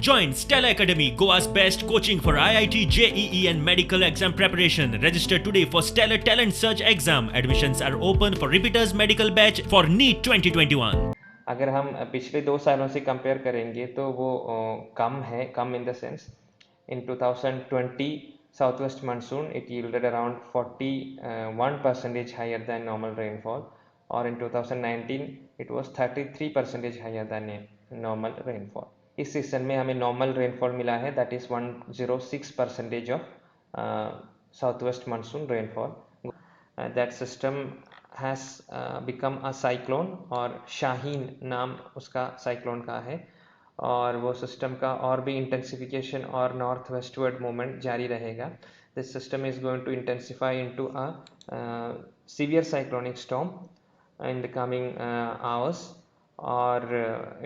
Join Stellar Academy, Goa's best coaching for IIT, JEE, and medical exam preparation. Register today for Stellar Talent Search exam. Admissions are open for repeaters medical batch for NEET 2021. अगर हम पिछले 2 सालों से compare करेंगे तो वो कम है। कम in the sense, in 2020 southwest monsoon, it yielded around 41 percentage higher than normal rainfall or in 2019 it was 33 percentage higher than normal rainfall. Is season में हमें normal rainfall मिला है, that is 106 percentage of south west monsoon rainfall. That system has become a cyclone और शाहीन नाम उसका cyclone का है और वो system का और भी intensification और north westward movement जारी रहेगा। This system is going to intensify into a severe cyclonic storm in the coming hours or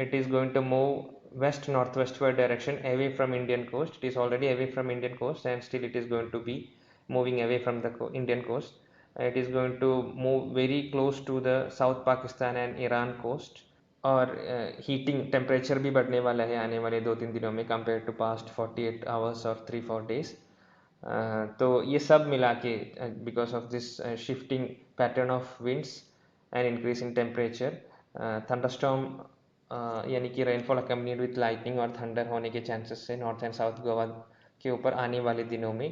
it is going to move west northwestward direction away from Indian coast. It is already away from Indian coast and still it is going to be moving away from the Indian coast. It is going to move very close to the South Pakistan and Iran coast Aur heating temperature भी बढ़ने वाला है आने वाले 2-3 दिनों में compare to past 48 hours Aur 3-4 days. तो ये सब मिला K, because of this shifting pattern of winds and increase in temperature, thunderstorm यानी कि रेनफॉल अकम्पनीड विथ लाइटनिंग और थंडर होने के चांसेस है नॉर्थ एंड साउथ गोवा के ऊपर आने वाले दिनों में।